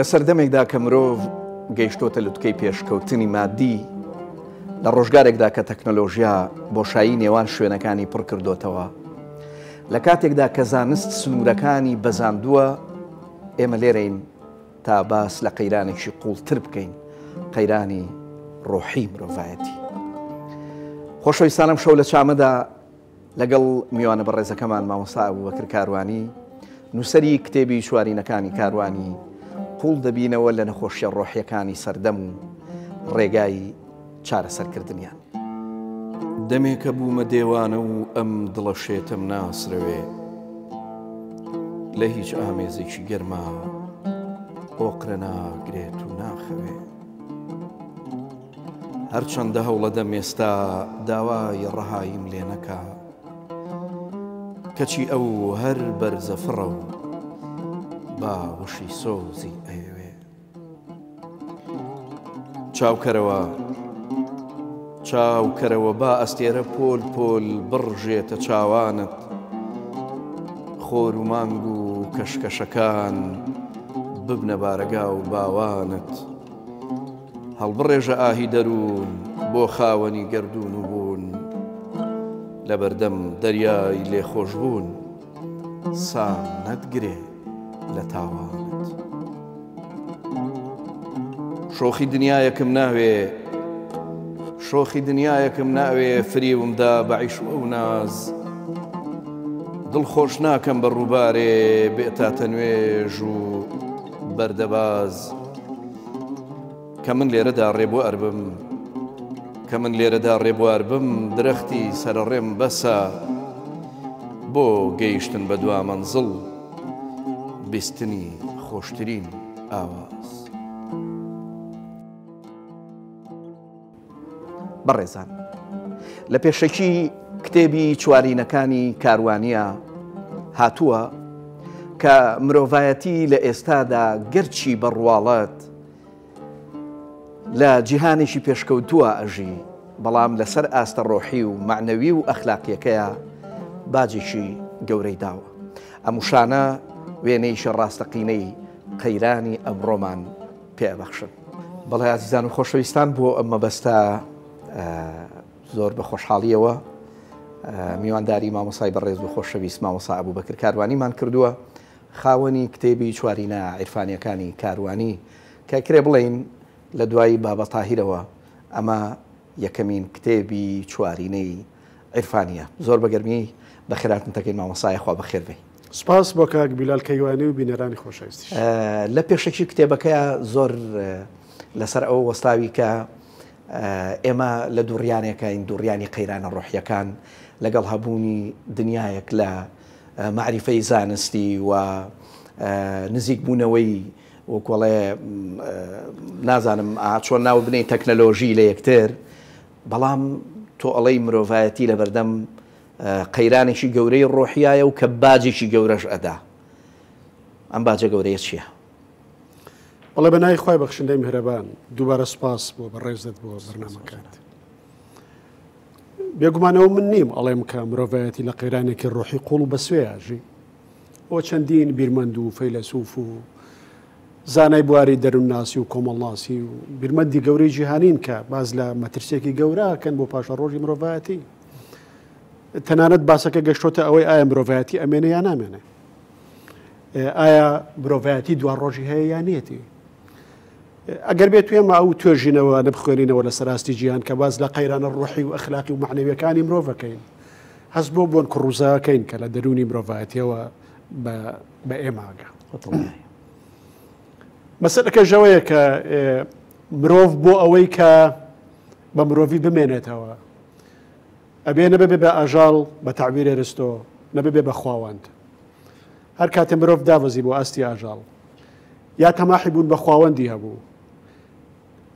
لە سەردەمێکدا کە مرۆڤ گەیشتۆتە لوتکەی پێشکەوتنی مادی، لە ڕۆژگارێکدا کە تەکنەلۆژیا بۆشایی نێوان شوێنەکانی پڕ کردۆتەوە، لە کاتێکدا کە زانست سنوورەکانی بەزاندووە، ئێمە لێرەین تا باس لە قەیرانێکی قووڵتر بکەین، قەیرانی ڕۆحی مرۆڤایەتی. خۆشەویستان ئەمشەو لە چامەدا لەگەڵ میوانە بەڕێزەکەمان مامۆستا ئەبوبەکر کاروانی، نووسەری کتێبی چوارینەکانی کاروانی، قووڵ دەبینەوە لە نەخۆشیە ڕۆحیەکانی سەردەم و ڕێگای چارەسەرکردنیان. دەمێکە بوومە دێوانە و ئەم دڵە شێتەم ناسرەوێ لە هیچ ئامێزێکی گەرما ئۆقرە ناگرێت و ناخەوێ. هەرچەندە هەوڵەدەم ئێستا داوای ڕەهاییم لێ نەکا کەچی ئەو هەر بەرزە فڕە و باوەشی سۆزی ئەیەوێ. چاوکەرەوە چاوکەرەوە با ئەستێرە پۆل پۆل بڕژێتە چاوانت خۆر و مانگ و کەشکەشەکان ببنە بارەگا و باوانت هەڵبڕێژە ئاهی دەروون بۆ خاوەنی گەردوون و بوون لەبەردەم دەریای لێخۆشبوون سام نەتگرێ لە تاوانت. شۆخی دنیایەکم ناوێ شۆخی دنیایەکم ناوێ فریوم دا بە عیشوە و ناز دڵ خۆش ناکەم بە ڕووبارێ بێتاتە نوێژ و بەردەباز کە من لێرەدا ڕێبوار بم کە من لێرەدا ڕێبوار بم درەختی سەرەڕێم بەسە بۆ گەیشتن بە دوا مەنزڵ بیستنی خۆشترین ئاواز. بەڕێزان لە پێشەکی کتێبی چوارینەکانی کاروانیە هاتووە کە مرۆڤایەتی لە ئێستادا گەرچی بە ڕواڵەت لە جیهانێکی پێشکەوتووە ئەژی بەڵام لەسەر ئاستە ڕۆحی و مەعنەوی و ئەخلاقیەکەیە باجێکی گەورەی داوە. ئەم وشانە وێنەیەکی ڕاستەقینەی قەیرانی ئەمڕۆمان پێ ئەبەخشن. بەڵێ ئازیزان و خۆشەویستان بۆ ئەم مەبەستە زۆر بە خۆشحاڵیەوە میوانداری مامۆسای بەڕێز و خۆشەویست مامۆسا ئەبوو بەکر کاروانیمان کردووە خاوەنی کتێبی چوارینە عیرفانیەکانی کاروانی کە کرێ بڵێین لە دوای بابە تاهیرەوە ئەمە یەکەمین کتێبی چوارینەی عیرفانیە. زۆر بە گەرمی بەخێرهاتنت دەکەین مامۆستا یاخوا بەخێر بێی. سپاس بۆ کاک بیلال کەیوانی و بینەرانی خۆشەویستیش. لە پێشەکی کتێبەکەیا زۆر لەسەر ئەوە وەستاوی کە ئێمە لە دووڕیانێکین، دووڕیانی قەیرانە ڕۆحیەکان لەگەڵ هەبوونی دنیایەک لە مەعریفەی زانستی و نزیک بوونەوەی وەکۆڵێ نازانم چۆن ناو بنێی تەکنەلۆژی لە یەکتر بەڵام تۆ ئەڵێی مرۆڤایەتی لەبەردەم قەیرانێکی گەورەی ڕۆحیایە و کە باجێکی گەورەش ئەدا. ئەم باجە گەورەیە چییە؟ بەڵێ بە ناوی خوای بەخشندەی میهرەبان دووبارە سوپاس بۆ بەڕێزت بۆ بەرنامەکەت. بێگومان ئەوە من نیم ئەڵێم کە مرۆڤایەتی لە قەیرانێکی ڕۆحی قوڵ و بەسوێ ئەژی. ئەوە چەندین بیرمەند و فەیلەسوف و زانای بواری دەروونناسی و کۆمەڵناسی و بیرمەندی گەورەی جیهانین کە باس لە مەترسیەکی گەورە کەن بۆ پاشەڕۆژی مرۆڤایەتی. تەنانەت باسەکە گەشتۆتە ئەوەی ئایا مرۆڤایەتی ئەمێنێ یا نامێنێ، ئایا مرۆڤایەتی دوا ڕۆژی هەیە یا نیەتی. ئەگەر بێت ئێمە ئەو توێژینەوە نەبخوێنینەوە لە سەراستی جیهان کە باس لە قەیرانە ڕۆحی و ئەخلاقی و مەعنەویەکانی مرۆڤەکەین، هەست بۆ بۆن کوڕوزاکەین کە لە دەروونی مرۆڤایەتیەوە بە ئێماگە. مەسەلەکەش ئەوەیە کە مرۆڤ بۆ ئەوەی کە بە مرۆڤی بمێنێتەوە ئەبێ نەبێ بە ئاژاڵ بە تەعبیر ئەرستۆ، نەبێ بە خواوەند. هەر کاتێ مرۆڤ دابەزی بۆ ئاستی ئاژاڵ یا تەماحی بوون بە خواوەندی هەبوو،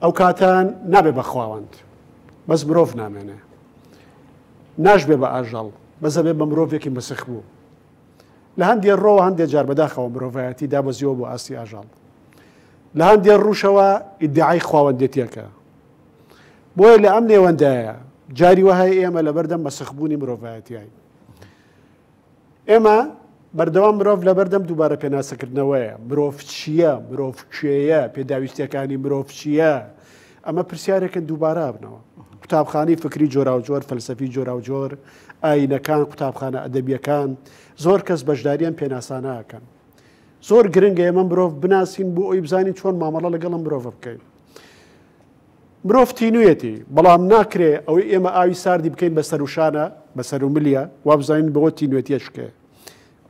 ئەو کاتە نابێ بە خواوەند، بەس مرۆڤ نامێنێ. ناشبێ بە ئاژەڵ، بەس ئەبێ بە مرۆڤێکی مسخ بوو. لە هەندێ ڕۆوە هەندێ جار بەداخەوە مرۆڤایەتی دابەزیوە بۆ ئاستی ئاژەڵ. لە هەندێ ڕووشەوە ئیدعای خواوەندێتیەکە. بۆیە لە ئەم نێوەندایە جاری وەهای ئێمە لەبەردەم مەسخبوونی مرۆڤایەتیین. ئێمە بەردەوام مرۆڤ لەبەردەم دووبارە پێناسەکردنەوەیە، مرۆڤ چییە؟ مرۆڤ کێیە؟ پێداویستییەکانی مرۆڤ چییە؟ ئەمە پرسیارێکن دووبارە ئەبنەوە. قوتابخانەی فکری جۆراوجۆر، فەلسەفی جۆراوجۆر، ئایینەکان، قوتابخانە ئەدەبییەکان، زۆر کەس بەشداری ئەم پێناسانە ئەکەن. زۆر گرنگە ئێمە مرۆڤ بناسین بۆ ئەوی بزانین چۆن مامەڵە لەگەڵ ئەم مرۆڤە بکەین. مرۆڤ تینویەتی، بەڵام ناکرێ ئەوەی ئێمە ئاوی ساردی بکەین بە سەروشانە، بە سەروملیە، وابزانین بەوە تینوێتیە شکێ.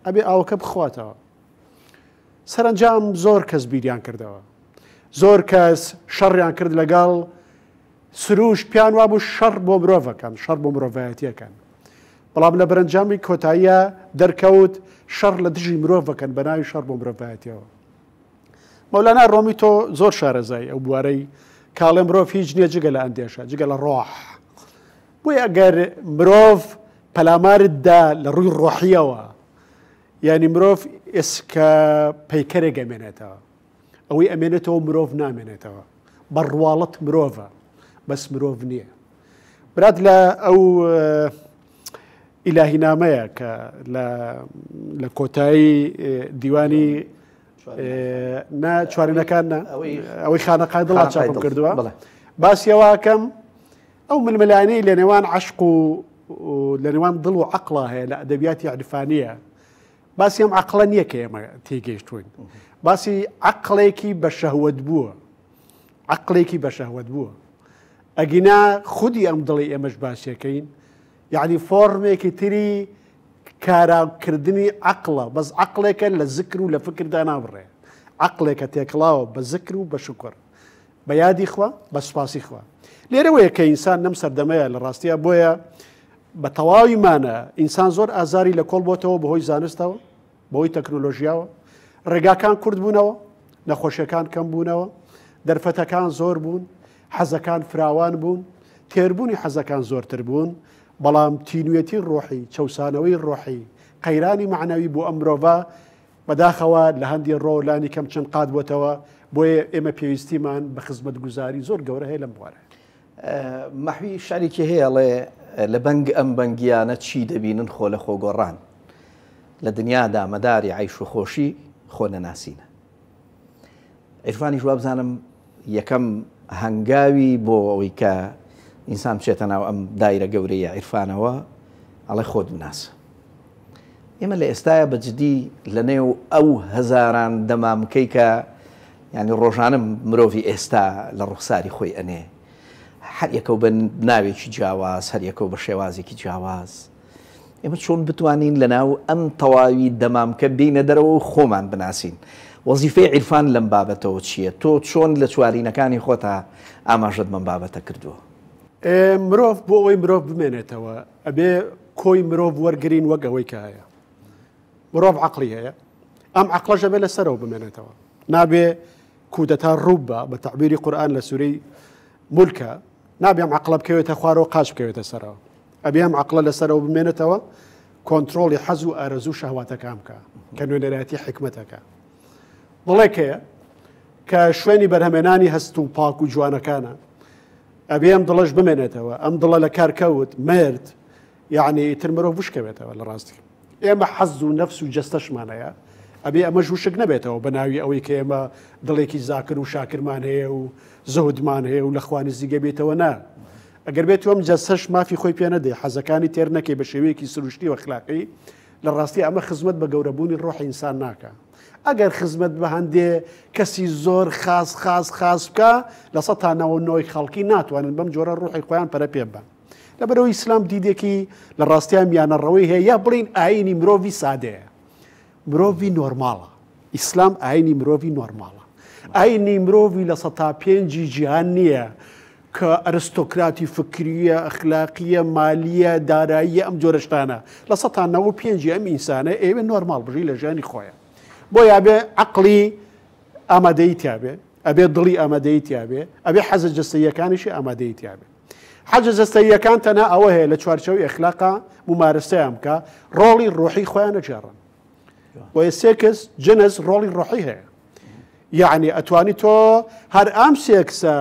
ئەبێ ئاوەکە بخواتەوە. سەرەنجام زۆر کەس بیریان کردەوە. زۆر کەس شەڕیان کرد لەگەڵ سروشت، پیان وابوو شەڕ بۆ مرۆڤەکەن، شەڕ بۆ مرۆڤایەتیەکەن. بەڵام لە بەرەنجامی کۆتاییە دەرکەوت شەڕ لە دژی مرۆڤەکەن بە ناوی شەڕ بۆ مرۆڤایەتیەوە. مەولانا ڕۆمی تۆ زۆر شارەزای ئەو بوارەی کاڵێ مرۆڤ هیچ نییە جگە لە ئەندێشە جگە لە ڕۆح بۆیە ئەگەر مرۆڤ پەلامارت دا لە ڕووی ڕۆحیەوە یعنی مرۆڤ ئێسکە پەیکەرێک ئەمێنێتەوە ئەوەی ئەمێنێتەوە مرۆڤ نامێنێتەوە بە ڕواڵەت مرۆڤە بەس مرۆڤ نییە برات لە ئەو ئیلاهینامەیە کە لە کۆتایی دیوانی نا چوارینەکان نا ئەوەی خانەقای دڵا چاپم کردووە باسی ئەوەکەم ئەو ململانەی لە نێوان عشق و لە نێوان دڵ و عقڵا هەیە لە ئەدەبیاتی عرفانیە باسی ئەم عقلە نییە کە ئێمە تێگەیشتوین باسی عقلێکی بە شەهوەت بووە عقلێکی بە شەهوەت بووە ئەگینا خودی ئەم دڵی ئێمەش باسیەکەین یعنی فۆرمێکی تری کاراکردنی عەقڵە، بەس عەقڵێکە لە زکر و لە فکردا نابڕێ، عەقڵێکە تێکڵاوە بە زکر و بە شوکر، بە یادی خوا، بە سوپاسی خوا. لێرەوەیە کە ئینسان لەم سەردەمەیە لە ڕاستیا بۆیە بە تەواوی مانا ئینسان زۆر ئازاری لە کۆڵ بۆتەوە بەهۆی زانستەوە، بەهۆی تەکنۆلۆژیاوە، ڕێگاکان کورت بوونەوە، نەخۆشیەکان کەم بوونەوە، دەرفەتەکان زۆر بوون، حەزەکان فراوان بوون، تێربوونی حەزەکان زۆرتر بوون، بەڵام تینوێتی ڕۆحی، چەوسانەوەی ڕۆحی، قەیرانی مەعنەوی بۆ ئەم مرۆڤە بەداخەوە لە هەندی ڕۆ لانی کەم چەند قات بۆتەوە، بۆیە ئێمە پێویستیمان بە خزمەتگوزاری زۆر گەورە هەیە لەم بوارە. مەحوی شعرێکی هەیە ئەڵێ لە بەنگ ئەم بەنگیانە چی دەبینن خۆ لە خۆ گۆڕان لە دنیادا مەداری عەیش و خۆشی خۆ نەناسینە. عیرفانیش وابزانم یەکەم هەنگاوی بۆ ئەوەی کە ئینسان بچێتە ناو ئەم دایرە گەورەیە عیرفانەوە ئەڵێ خۆت بناسە. ئێمە لە ئێستایا بە جدی لە نێو ئەو هەزاران دەمامکەی کە یعنی ڕۆژانە مرۆڤی ئێستا لە ڕوخساری خۆی ئەنێ هەر یەکەو بە ناوێکی جیاواز هەر یەکەو بە شێوازێکی جیاواز ئێمە چۆن بتوانین لەناو ئەم تەواوی دەمامکە بێینە دەرەوە و خۆمان بناسین؟ وەزیفەی عیرفان لەم بابەتەوە چییە؟ تۆ چۆن لە چوارینەکانی خۆتا ئاماژەت بەم بابەتە کردووە؟ مرۆڤ بۆ ئەوەی مرۆڤ بمێنێتەوە ئەبێ کۆی مرۆڤ وەرگرین وەک ئەوەی کە هەیە. مرۆڤ عەقڵی هەیە، ئەم عەقڵەش ئەبێ لە سەرەوە بمێنێتەوە. نابێ کودەتا ڕوو بە بە تەعبیری قورئان لە سورەی مولکە نابێ ئەم عەقڵە بکەوێتە خوارەوە قاچ بکەوێتە سەرەوە. ئەبێ ئەم عەقڵە لەسەرەوە بمێنێتەوە کۆنترۆڵی حەز و ئارەزوو و شەهواتەکان بکا کە نوێنەرایەتی حیکمەتەکە. دڵێک هەیە کە شوێنی بەرهەمێنانی هەست و پاک و جوانەکانە. ئەبێ ئەم دڵەش بمێنێتەوە. ئەم دڵە لە کار کەوت، مرد، یعنی ئیتر مرۆڤ وشکەوێتەوە لە ڕاستی. ئێمە حەز و نەفس و جەستەشمان هەیە، ئەبێ ئەمەش وشک نەبێتەوە بە ناوی ئەوەی کە ئێمە دڵێکی زاکر و شاکرمان هەیە و زەهدمان هەیە و لە خوا نزیکە بێتەوە نا. ئەگەر بێت ئەم جەستەش مافی خۆی پێ نەدەی، حەزەکانی تێر نەکەی بە شێوەیەکی سروشتی و ئەخلاقی، لە ڕاستی ئەمە خزمەت بە گەورەبوونی ڕۆحی ئینسان ناکا. ئەگەر خزمەت بە هەندێ کەسی زۆر خاس خاس خاس بکا، 99% خەڵکی ناتوانن بەم جۆرە ڕۆحی خۆیان پەرە پێ ببەن. لەبەرئەوەی ئیسلام دیدێکی لە ڕاستیا میانەڕەوەی هەیە یا بڵێین ئایینی مرۆڤی سادەیە، مرۆڤی نۆرماڵە. ئیسلام ئایینی مرۆڤی نۆرماڵە. ئایینی مرۆڤی 5% جیهان نییە کە ئەرستۆکراتی فکریە، ئەخلاقیە، مالیە، داراییە ئەم جۆرە شتانە. 95% ئەم ئینسانە ئەیەوێ نۆرماڵ بژی لە ژیانی خۆیان. بۆیە ئەبێ عەقڵی ئامادەیی تیابێ، ئەبێ دڵی ئامادەیی تیابێ، ئەبێ حەزە جەستەییەکانیشی ئامادەیی تیابێ. حەزە جەستەییەکان تەنها ئەوە هەیە لە چوارچێوەی ئەخلاقا مومارەسەیان بکا، ڕۆڵی ڕۆحی خۆیان نەگێڕن. بۆیە سێکس، جنس ڕۆڵی ڕۆحی هەیە. یعنی ئەتوانی تۆ هەر ئەم سێکسە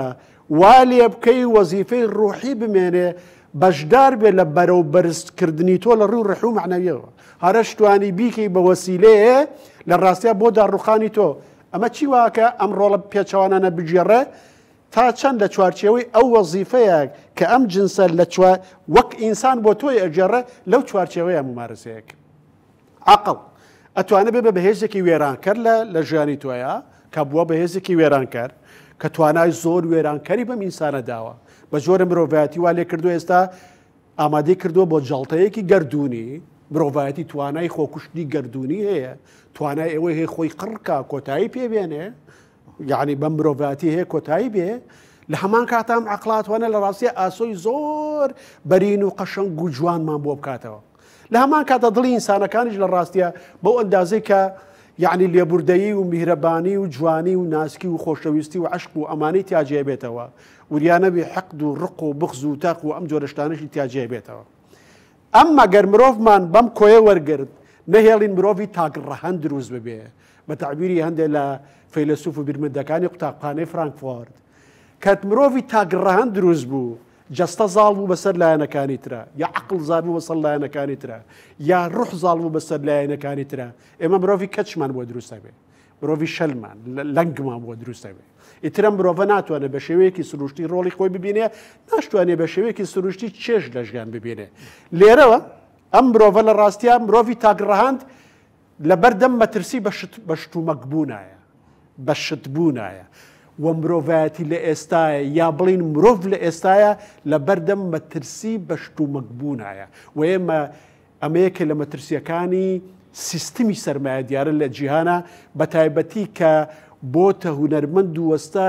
وا لێ بکەی وەزیفەی ڕۆحی بمێنێ. بەشدار بێ لە بەرەو بەرزکردنی تۆ لە ڕووی ڕحو معنەویەوە هەرشتوانی بیکەی بە وەسیلەیە لە ڕاستیا بۆ داڕوخانی تۆ. ئەمە چی واکە ئەم ڕۆڵە پێچەوانانە بگێڕێ؟ تا چەند لە چوارچێوەی ئەو وەزیفەیە کە ئەم جنسە لە وەک ئینسان بۆ تۆی ئەگێڕێ لەو چوارچێوەیە ممارەسەیەک. عەقڵ ئەتوانێ بێ بە بەهێزێکی وێرانکەر لە لە ژیانی تۆیا کە بووە بەهێزێکی وێرانکەر کە توانای زۆر وێرانکەری بەم ئینسانە داوە بە جۆرە مرۆڤایەتی وا لێ کردو ئێستا ئامادەی کردووە بۆ جەڵتەیەکی گەردوونی مرۆڤایەتی توانای خۆکوشتنی گەردوونی هەیە توانای ئەوەی هەیە خۆی قڕکا کۆتایی پێبێنێ یعنی بەم مرۆڤاتی هەیە کۆتایی بێ لە هەمان کاتام عقلاتوانە لە ڕاستیە ئاسۆی زۆر بەرین و قەشەنگ و جوانمان بۆ بکاتەوە لە هەمان کاتدا دڵی ئینسانەکانیش لە ڕاستیە بەو ئەندازەی کە یعنی لێبوردەیی و میهرەبانی و جوانی و ناسکی و خۆشەویستی و عەشق و ئەمانەی تیا جێ بێتەوە، وریا نەبی حقد و ڕق و بغز و تەق و ئەم جۆرە شتانەشی تیا جێ بێتەوە. ئەمما گەر مرۆڤمان بەم کۆیە وەرگرت، نەهێڵین مرۆڤی تاک ڕەهەند دروست ببێ، بە تەعبیری هەندێ لە فەیلەسوف و بیرمەندەکانی قوتابخانەی فرانکفۆرت، کە مرۆڤی تاک ڕەهەند دروست بوو، جەستە زاڵ بوو بەسەر لایەنەکانی ترا، یا عەقڵ زاڵ بوو بەسەر لایەنەکانی ترا، یا ڕوح زاڵ بوو بەسەر لایەنەکانی ترا، ئێمە مرۆڤی کەچمان بۆ دروست ئەبێ، مرۆڤی شەلمان، لەنگمان بۆ دروست ئەبێ. ئیتر ئەم مرۆڤە ناتوانێت بە شێوەیەکی سروشتی ڕۆڵی خۆی ببینێ، ناشتوانێت بە شێوەیەکی سروشتی چێژ لە ژیان ببینێ. لێرەوە ئەم مرۆڤە لە ڕاستیا مرۆڤی تاکڕەهەند لەبەردەم مەترسی بە شت بە شتومەک بوونایە، بە شت بوونایە و مرۆڤایەتی لە ئێستایە یا بڵێین مرۆڤ لە ئێستایە لەبەردەم مەترسی بە شتومەک بوونایە و ئێمە ئەمە یەکێ لە مەترسیەکانی سیستمی سەرمایەدیارە لە جیهانە بە تایبەتی کە بۆتە هونەرمەند و وەستا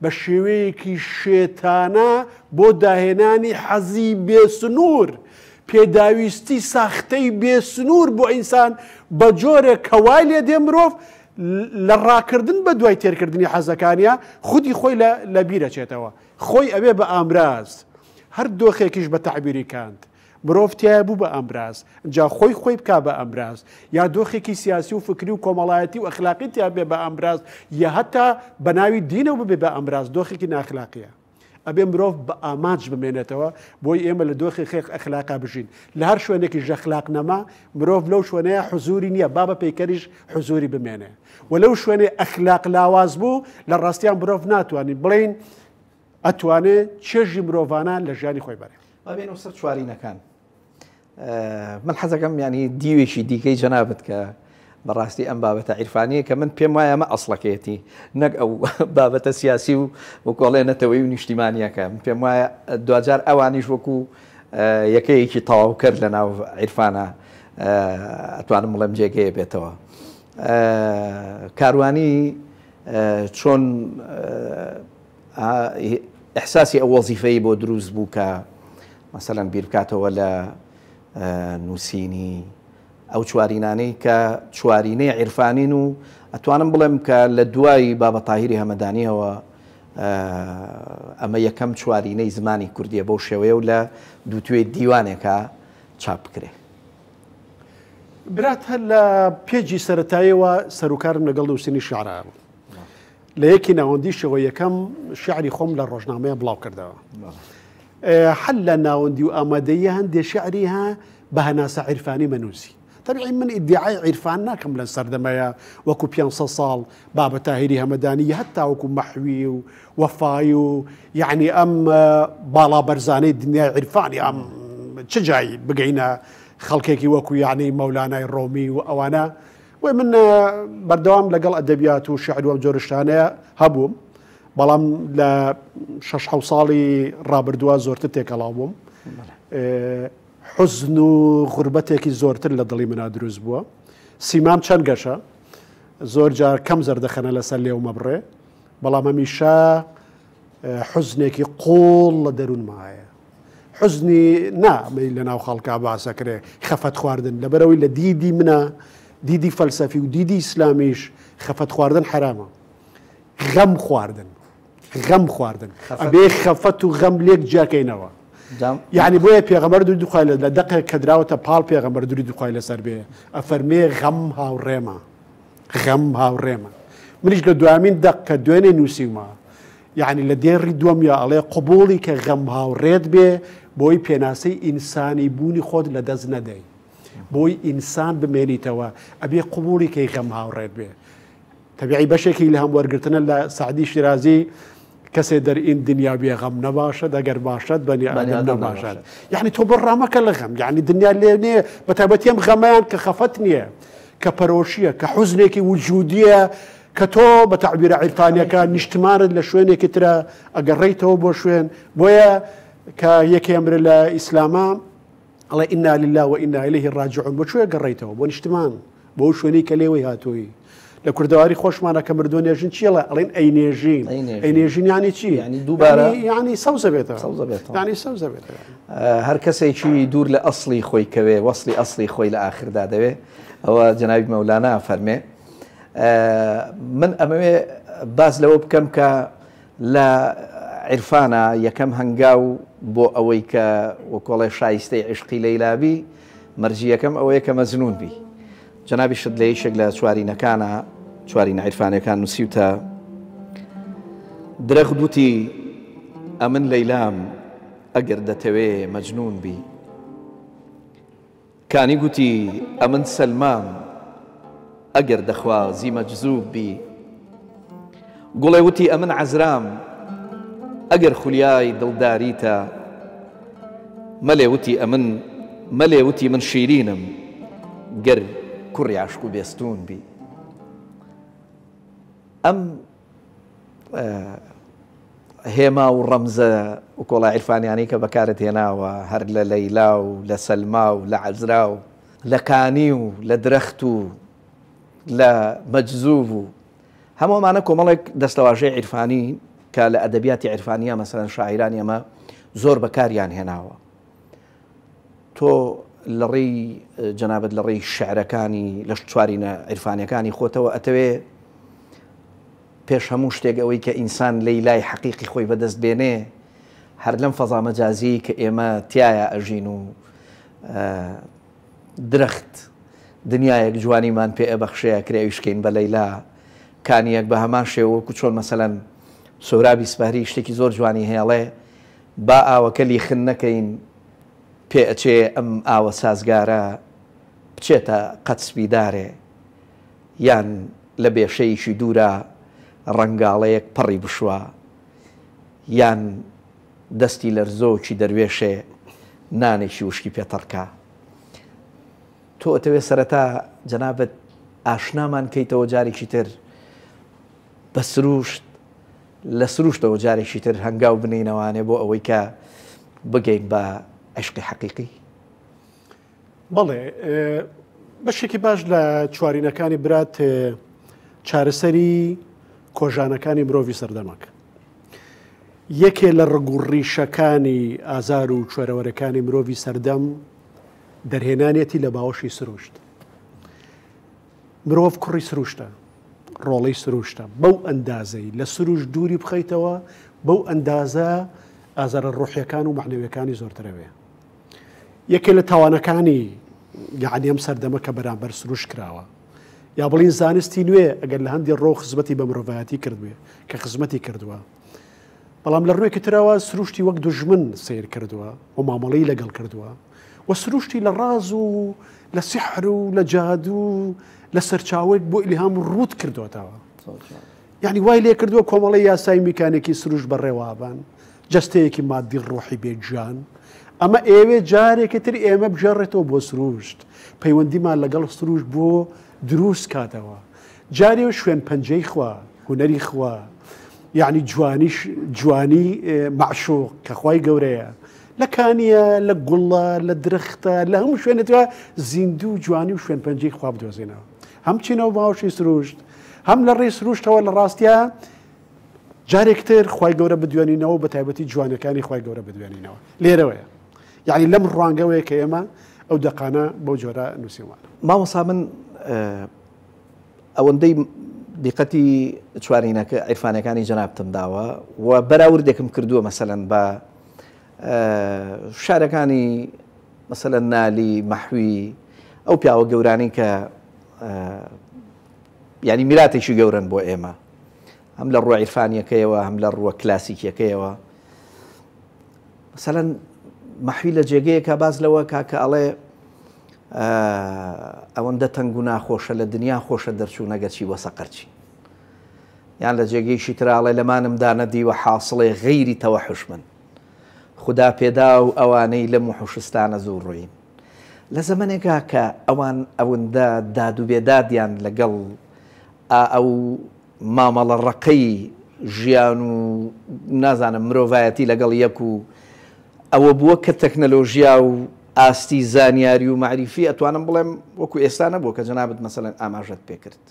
بە شێوەیەکی شێتانە بۆ داهێنانی حەزی بێسنوور، پێداویستی ساختەی بێسنوور بۆ ئینسان بە جۆرێک کە وای لێ دێ مرۆڤ لە ڕاکردن بە دوای تێرکردنی حەزەکانیا خودی خۆی لە بیر ئەچێتەوە، خۆی ئەبێ بە ئامراز. هەر دۆخێکیش بە تەعبیری کانت مرۆڤ تیایا بوو بە ئامراز، جا خۆی خۆی بکا بە ئامراز، یا دۆخێکی سیاسی و فکری و کۆمەڵایەتی و ئەخلاقی تیا بێ بە ئامراز، یا هەتا بە ناوی دینەوە ببێ بە ئامراز، دۆخێکی نائەخلاقییە. ئەبێ مرۆڤ بە ئامانج بمێنێتەوە بۆی ئێمە لە دۆخی خێخ ئەخلاقا بژین. لە هەر شوێنێکیش ئەخلاق نەما، مرۆڤ لەو شوێنەیە حزووری نییە، با بە پەیکەریش حزووری بمێنێ. و لەو شوێنەی ئەخلاق لاواز بوو، لە ڕاستیا مرۆڤ ناتوانین بڵێین ئەتوانێ چێژی مرۆڤانە لە ژیانی خۆی بەرێ. با بێینەوە سەر چوارینەکان. من حەزەکەم ینی دیوێکی دیکەی جەنابت کە بەڕاستی ئەم بابەتە عیرفانیە کە من پێم وایە ئەمە ئەسڵەکەیەتی نەک ئەو بابەتە سیاسی و وکۆڵێ نەتەوەی و نیشتیمانیەکە من پێم وایە دواجار ئەوانیش وەکو یەکەیەکی تەواوکەر لە ناو عیرفانە ئەتوانم بڵێم جێگەیە بێتەوە کاروانی چۆن ئیحساسی ئەو وەزیفەی بۆ دروست بوو کە مەسەلەن بیر بکاتەوە لە نووسینی ئەو چوارینانەی کە چوارینەی عیرفانین و ئەتوانم بڵێم کە لە دوای بابە تاهیری هەمەدانیەوە ئەمە یەکەم چوارینەی زمانی کوردیە بەو شێوەیە و لە دووتوێی دیوانێکا چاپ بکرێ. برات هەر لە پێجی سەرەتاییەوە سەروکارم لەگەڵ نووسینی شیعرا بوو. لە یەکی ناوەندیشەوە یەکەم شیعری خۆم لە ڕۆژنامەیە بڵاو کردەوە. هەر لە ناوەندی و ئامادەیی هەندێ شیعری ها بە هەناسە عیرفانی مەنووسی. تەبعی من ئیدیعای عیرفان ناکەم لە سەردەمەیە وەکو 500 ساڵ بابە تاهیری هەمەدانی یا هەتا وەکو مەحوی و وەفای و یعنی ئەم باڵا بەرزانەی دنیای عیرفانی ئەم چ جای بگەینە خەڵکێکی وەکو یعنی مەولانای ڕۆمی و ئەوانە بۆیە من بەردەوام لەگەڵ ئەدەبیات و شعر و ئەم جۆرە شتانەیە هەبووم، بەڵام لە شەش حەوت ساڵی ڕابردووە زۆرتر تێکەڵاو بووم. حوزن و غوربەتێکی زۆرتر لە دڵی منا دروست بووە. سیمام چەند گەشە، زۆر جار کەم زەردەخەنە لەسەر لێومە بڕێ، بەڵام هەمیشە حوزنێکی قووڵ لە دەروونما هەیە. حوزنی نا ئەمەی لە ناو خەڵکا باس ئەکرێ خەفەت خواردن لەبەرئەوەی لە دیدی منە دیدی فەلسەفی و دیدی ئیسلامیش خەفەت خواردن حەرامە غەم خواردن غەم خواردن ئەبێ خەفەت و غەم لێک جیاکەینەوە یعنی بۆیە پێغەمبەر درودی خوای لە دەقێک کە دراوەتە پاڵ پێغەمبەر درودی خوای لەسەر بێ ئەفەرمێ غەم هاوڕێمە غەم هاوڕێمە منیش لە دوامین دەق کە دوێنێ نووسیومە یەعنی لە دێڕی دووەمیا ئەڵێ قبوڵی کە غەم هاوڕێت بێ بۆی پێناسەی ئینسانی بوونی خۆت لە دەست نەدەی بۆی ئینسان بمێنیتەوە ئەبێ قبوڵی کەی غەم هاوڕێت بێ. تەبیعی بەشێکی لە هەم وەرگرتنە لە سەعدی شیرازی کەسێ دەر ئین دنیا بێ غەم نەباشد ئەگەر باشد بەنی ئادەم نەباشد یعنی تۆ بڕ ڕامەکە لە غەم یعنی دنیا لێ نییە بە تایبەتی ئەم غەمەیان کە خەفەت نییە کە پەرۆشیە کە حوزنێکی وجودیە کە تۆ بە تەعبیرە عیرفانیەکە نیشتمانت لە شوێنێکی ترە ئەگەڕێیتەوە بۆ شوێن بۆیە کە یەکێ ئەمرێ لە ئیسلامە ئەڵێ انا للە و انا الیه راجعون بۆ کوێ گەڕێیتەوە بۆ نیشتمان بۆ ئەو شوێنەی کە لێوەی هاتووی لە کوردەواری خۆشمانە کە مردووە نێژن چی ئەڵێ ئەڵێن ئەی نێژین ئەی نێژین یانی چی یانی دووبارە یانی سەوزە بێتەوە سەوزە بێتەوە یانی سەوزە بێتەوە هەر کەسێکی دوور لە ئەسڵی خۆی کەوێ وەسڵی ئەسڵی خۆی لە ئاخردا دەوێ ئەوە جەنابی مەولانا فەرمێ من ئەمەوێ باس لەوە بکەم کە لە عیرفانا یەکەم هەنگاو بۆ ئەوەی کە وەکۆڵێ شایستەی عیشقی لەیلا بی، مەرجی یەکەم ئەوەیە کە مەجنوون بی. جەنابیشت لە یەکێک لە چوارینەکانا، چوارینە عیرفانیەکان نووسیوتە، درەخت وتی ئەمن لەیلام ئەگەر دەتەوێ مەجنوون بی. کانی گوتی، ئەمن سەلمام، ئەگەر دەخوازی مەجزووب بی. گوڵێ وتی، ئەمن عەزرام، ئەگەر خولیای دڵداریتە. مەلێ وتی، ئەمن، مەلێ وتی، من شیرینم، گەر کوڕی عەشق و بێستوون بی. ئەم هێما و ڕەمزە و کۆڵا عیرفانیانەی کە بەکارت هێناوە هەر لە لەیلا و لە سەلما و لە عەزرا و لە کانی و لە درەخت و لە مەجزوب و هەموو ئەمانە کۆمەڵێک دەستەواژەی عیرفانی کە لە ئەدەبیاتی عیرفانیە مەسەلەن شاعیرانی ئەمە زۆر بەکاریان هێناوە تۆ لە ڕێی جەنابت لە ڕێی شعرەکانی لە چوارینە عیرفانیەکانی خۆتەوە ئەتەوێ پێش هەموو شتێک ئەوەی کە ئینسان لەیلای حەقیقی خۆی بەدەست بێنێ هەر لەم فەزا مەجازیەی کە ئێمە تیایا ئەژین و درەخت دنیایەک جوانیمان پێ ئەبەخشێ ئەکرێ ئەویش کەین بە لەیلا کانیەک بە هەمان شێوە وەکو چۆن مەسەلەن سۆرابی سپەهری شتێکی زۆر جوانی هەیە ئەڵێ با ئاوەکە لیخن نەکەین پێ ئەچێ ئەم ئاوە سازگارە بچێتە قەد سپیدارێ یان لە بێشەیەکی دوورا ڕەنگاڵەیەک پەڕی بشوا یان دەستی لەرزۆکی دەروێشێ نانێکی وشکی پێ تەڕ کا. تۆ ئەتەوێ سەرەتا جەنابت ئاشنامان کەیتەوە جارێکی تر بە سروشت لە سروشتەوە جارێکی تر هەنگاو بنێینەوانێ بۆ ئەوەی کە بگەین بە عیشقی حەقیقی؟ بەڵێ بەشێکی باش لە چوارینەکانی برات چارەسەری کۆژانەکانی مرۆڤی سەردەمەک یەکێ لە ڕگ و ڕیشەکانی ئازار و کوێرەوەرەکانی مرۆڤی سەردەم دەرهێنانێتی لە باوەشی سروشت مرۆڤ کوڕی سروشتە ڕۆڵەی سروشتە بەو ئەندازەی لە سروش دووری بخەیتەوە بەو ئەندازە ئازارە ڕۆحیەکان و معنەویەکانی زۆرترەوێ یەکێ لە تاوانەکانی یعنی ئەم سەردەمە کە بەرامبەر سروش کراوە یا بڵین زانستی نوێ ئەگەر لە هەندی ڕۆ خزمەتی بە مرۆڤایەتی کردوێ کە خزمەتی کردووە بەڵام لە ڕوێکی ترەوە سروشتی وەک دوژمن سیر کردووە و مامەڵی لەگەڵ کردووە و سروشتی لە ڕاز و لە سیحر و لە جادوو لە سەرچاوەیەک بۆ ئیلهام ڕووت کردوێتەوە یعنی وای لێ کردووە کۆمەڵی یاسای میکانێکی سروش بەڕێوابن جەستەیەکی مادی ڕۆحی بێ گیان ئەمە ئێوێ جارێکی تر ئێمە بگێڕێتەوە بۆ سروشت پەیوەندیمان لەگەڵ سروشت بۆ دروست کاتەوە جارێ شوێن پەنجەی خوا هونەری خوا یعنی جوانیش جوانی مەعشوق کە خوای گەورەیە لە کانیە لە گوڵە لە درەختە لە هەموو شوێنێتەوە زیندوو جوانی و شوێن پەنجەی خوا بدۆزینەوە هەم چینەوە باوەشی سروشت هەم لە ڕێی سروشتەوە لە ڕاستە جارێک تر خوای گەورە بدوێنینەوە بە تایبەتی جوانەکانی خوای گەورە بدوێنینەوە لێرەوەیە یعنی لەم ڕوانگەوەیە کە ئێمە ئەو دەقانە بەو جۆرە نووسیومانە. مامۆستا من ئەوەندەی دیقەتی چوارینەکە عیرفانەکانی جەنابتم داوە و بەراوردێکم کردووە مەسەلەن بە شارەکانی مەسەلەن نالی مەحوی ئەو پیاوە گەورانی کە یعنی میراتێکی گەورن بۆ ئێمە هەم لە ڕووە عیرفانیەکەیەوە هەم لە ڕووە کلاسیکیەکەیەوە مەسەلەن مەحوی لە جێگەیەکا باس لەوە کا کە ئەڵێ ئەوەندە تەنگ و ناخۆشە لە دنیا خۆشە دەرچوو نەگەرچی بۆ سەقەرچی. یان لە جێگەیشی ترا ئەڵێ لەمانم دا نەدیوە حاسڵێ غەیری تەوەحوش من. خودا پێداو ئەوانەی لەم وحوشستانە زوو ڕۆین. لە زەمەنێکا کە ئەوان ئەوندە داد و بێدادیان لەگەڵ ئا ئەو مامەڵە ڕەقەی ژیان و نازانم مرۆڤایەتی لەگەڵ یەک و ئەوە بووە کە تەکنەلۆژیا و ئاستی زانیاری و مەعریفی ئەتوانم بڵێم وەکو ئێستا نەبووە کە جەنابت مەسەلەن ئاماژەت پێکرد.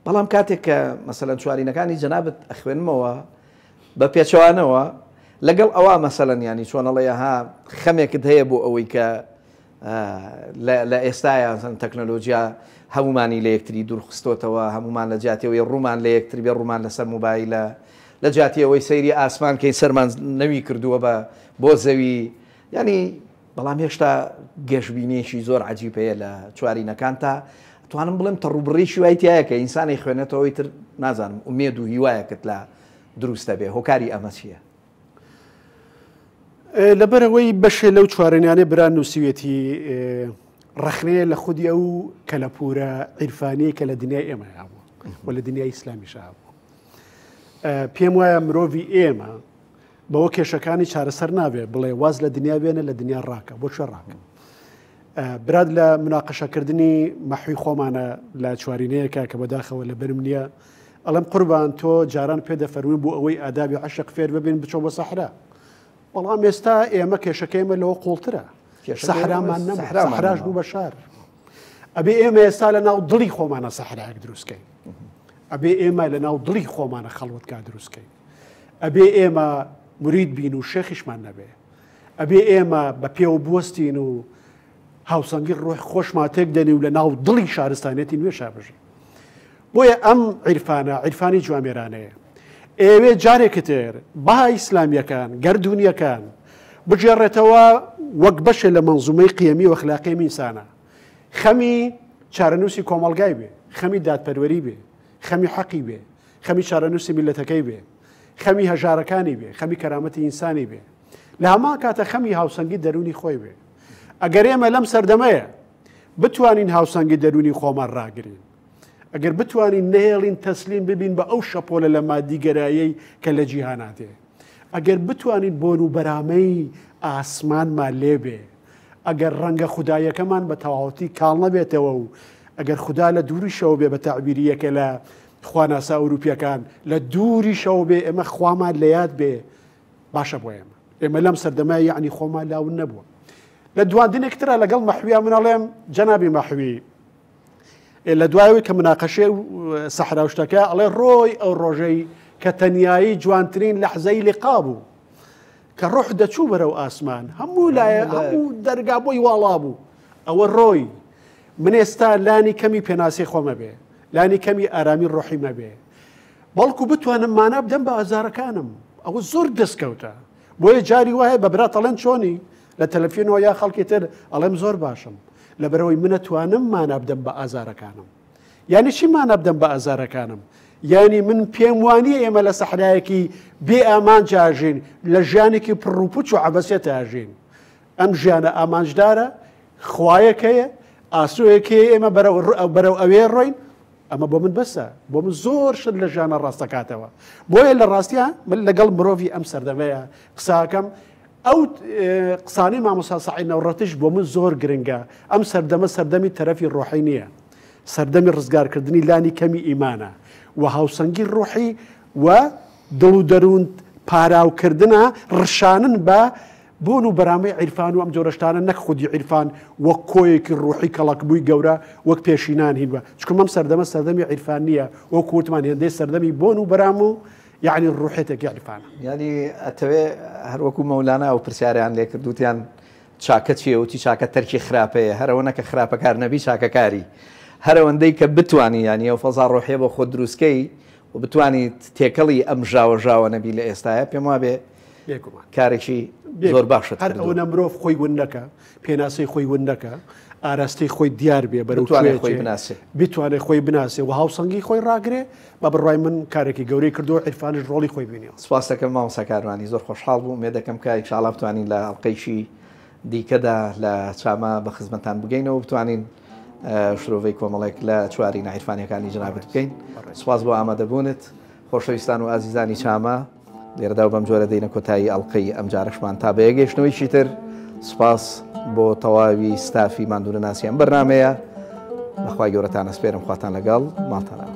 بەڵام کاتێک کە مەسەلەن چوارینەکانی جەنابت ئەخوێنمەوە بە پێچەوانەوە لەگەڵ ئەوە مەسەلەن ینی چۆن ئەڵێ ها خەمێکت هەیە بۆ ئەوەی کە لە ئێستایا تەکنەلۆجیا هەمومانی لە یەکتری دوورخستۆتەوە هەمومان لە جیاتیەوەی ڕوومان لە یەکتر بێ ڕوومان لەسەر موبایلە لە جیاتی ئەوەی سەیری ئاسمان کەین سەرمان نەوی کردووە بە بۆ زەوی ینی بەڵام هێشتا گەشبینیەکی زۆر عجیب هەیە لە چوارینەکان تا توانم بڵێم تەڕوبڕێکی وای تایە کە ئینسانی خوێنێتەوەی تر نازانم ئومێد و هیوایەکت لە دروستە بێ هۆکاری ئەمە چییە؟ لەبەرئەوەی بەشێ لەو چوارەنیانەی برا نووسیوێتی ڕەخنەیە لە خودی ئەو کەلەپوورە عیرفانیەی کە لە دنیای ئێمە هەبوو و لە دنیای ئیسلامیش هەبوو. پێم وایە مرۆڤی ئێمە بەوە کێشەکانی چارەسەر نابێ بڵێ واز لە دنیا بێنە لە دنیا ڕاکە بۆ کوێ ڕاکە براد لە مناقەشەکردنی مەحوی خۆمانە لە چوارینەیەکە کە بەداخەوە لە بەرم نییە ئەڵێم قوربان تۆ جاران پێ دەفەرمووی بۆ ئەوەی ئادابی عەشق فێر ببین بچۆ بۆ سەحرا بەڵام ئێستا ئێمە کێشەکە ئێمە لەوە قوڵترە سەحرامان نەما سەحراش بوو بە شار ئەبێ ئێمە ئێستا لە ناو دڵی خۆمانە سەحرایەک دروستکەین ئەبێ ئێمە لە ناو دڵی خۆمانە خەڵوەتگا دروستکەین ئەبێ ئێمە مرید بین و شێخیشمان نەبێ ئەبێ ئێمە بە پێوە بوەستین و هاوسەنگی ڕۆح خۆشمان تێک دەنی و لە ناو دڵی شارستانیەتی نوێشا بژین بۆیە ئەم عیرفانە عیرفانی جوامێرانەیە. ئەیەوێ جارێکی تر بەها ئیسلامییەکان، گەردوونییەکان بگێڕێتەوە وەک بەشێ لە مەنزومەی قیەمی و ئەخلاقی ئەم ئینسانە. خەمی چارەنووسی کۆمەڵگای بێ، خەمی دادپەروەری بێ، خەمی حەقی بێ، خەمی چارەنووسی میللەتەکەی بێ، خەمی هەژارەکانی بێ، خەمی کەرامەتی ئینسانی بێ. لە هەمان کاتە خەمی هاوسەنگی دەروونی خۆی بێ. ئەگەر ئێمە لەم سەردەمەیە بتوانین هاوسەنگی دەروونی خۆمان ڕاگرین، ئەگەر بتوانین نەهێڵین تەسلیم ببین بە ئەو شەپۆلە لە مادیگەرایەی کە لە جیهانا دێ، ئەگەر بتوانین بۆن و بەرامەی ئاسمانمان لێ بێ، ئەگەر ڕەنگە خوداییەکەمان بە تەواوەتی کاڵ نەبێتەوە و ئەگەر خودا لە دووریشەوە بێ بە تەعبیری یەکێ لە خواناسە ئەوروپییەکان لە دووریشەوە بێ ئێمە خوامان لە یاد بێ باشە بۆ ئێمە. ئێمە لەم سەردەمە یەعنی خۆمان لاون نەبووە. لە دواندنێک ترا لەگەڵ مەحویا من ئەڵێم جەنابی مەحوی لە دوایەوەی کە مناقەشەی سەحرا و شتەکە ئەڵێ ڕۆی ئەو ڕۆژەی کە تەنیایی جوانترین لەحزەی لقا بوو کە ڕۆح دەچوو بەرەو ئاسمان هەموو لایە هەموو دەرگا بۆی واڵا بوو ئەوە ڕۆی من ئێستا لانی کەمی پێناسی خۆمە بێ لانی کەمی ئارامی ڕۆحی مەبێ بەڵکو بتوانم مانا بدەم بە ئازارەکانم ئەوە زۆر دەستکەوتە بۆیە جاری وایە بە برات ئەڵێن چۆنی لە تەلەفیۆنەوە یا خەڵکی تر ئەڵێم زۆر باشم لەبەرەوەی منە توانم مانا بدەم بە ئازارەکانم یعنی چی مانا بدەم بە ئازارەکانم یعنی من پێم وانیە ئێمە لە سەحرایەکی بێ ئامانج ئاژین لە ژیانێکی پڕوپوچ و عەبەسێت ئاژین ئەم ژیانە ئامانجدارە خوایەک هەیە ئاسۆیەک هەیە ئێمە بەرەو ئەوێ ڕۆین ئەمە بۆ من بەسە بۆ من زۆر شت لە ژیانە ڕاستەکاتەوە بۆیە لە ڕاستە من لەگەڵ مرۆڤی ئەم سەردەمەیە قساکەم ئەو قسانەی مامۆستا سەعید نەوڕەتیش بۆ من زۆر گرنگە ئەم سەردەمە سەردەمی تەرەفی ڕۆحی نییە سەردەمی ڕزگارکردنی لانی کەمی ئیمانە و هاوسەنگی ڕۆحی و دڵ و دەروون پاراوکردنە ڕشانن بە بۆن و بەرامەی عیرفان و ئەم جۆرە شتانە نەک خودی عیرفان وەک کۆیەکی ڕوحی کەڵەکبووی گەورە وەک پێشینان هین بە چونکە ئەم سەردەمە سەردەمی عیرفان نییە وەک وتمان هێندەی سەردەمی بۆن و بەرام و یعنی ڕوحێتێکی عیرفانە. یعنی ئەتەوێ هەر وەکو مەولانا ئەو پرسیارەیان لێ کرد وتیان چاکە چییە وتی چاکە تەرکی خراپەیە هەر ئەوە نەکە خراپەکار نەبی چاکەکاری هەر ئەوەندەی کە بتوانی یعنی ئەو فەزا ڕۆحیە بۆ خۆت دروستکەی و بتوانیت تێکەڵی ئەم ژاوە ژاوە نەبی لە ئێستایا پێم وابێ. کارێکی زۆر باشە. هەر ئەوەنە مرۆڤ خۆی ون نەکا، پێناسەی خۆی ون نەکا، ئاراستەی خۆی دیار بێ، بەرەو بتوانێ خۆی بناسێ، بتوانێ خۆی بناسێ و هاوسەنگی خۆی ڕاگرێ، بە بڕوای من کارێکی گەورەی کردووە، عیرفانیش ڕۆڵی خۆی بینیوە. سپاست دەکەم مامۆستا کاروانی، زۆر خۆشحاڵ بووم، ئومێد دەکەم کە ئینشاڵا بتوانین لە ئەڵقەیەکی دیکەدا لە چاما بە خزمەتان بگەینەوە بتوانین شرۆڤەی کۆمەڵێک لە چوارینە عیرفانیەکانی جەنابت بکەین. سپاس بۆ ئامادەبوونت. خۆشەویستان و ئازیزانی چاما لێرەدا و بەم جۆرە دێینە کۆتایی ئەڵقەی ئەمجارەشمان تا بەیەگەیشتنەوەیکی تر سوپاس بۆ تەواوی ستافی ماندوونەناسی ئەم بەرنامەیە بەخوای گەورەتان ئەسپێرم خواتان لەگەڵ ماڵتان ئاوا.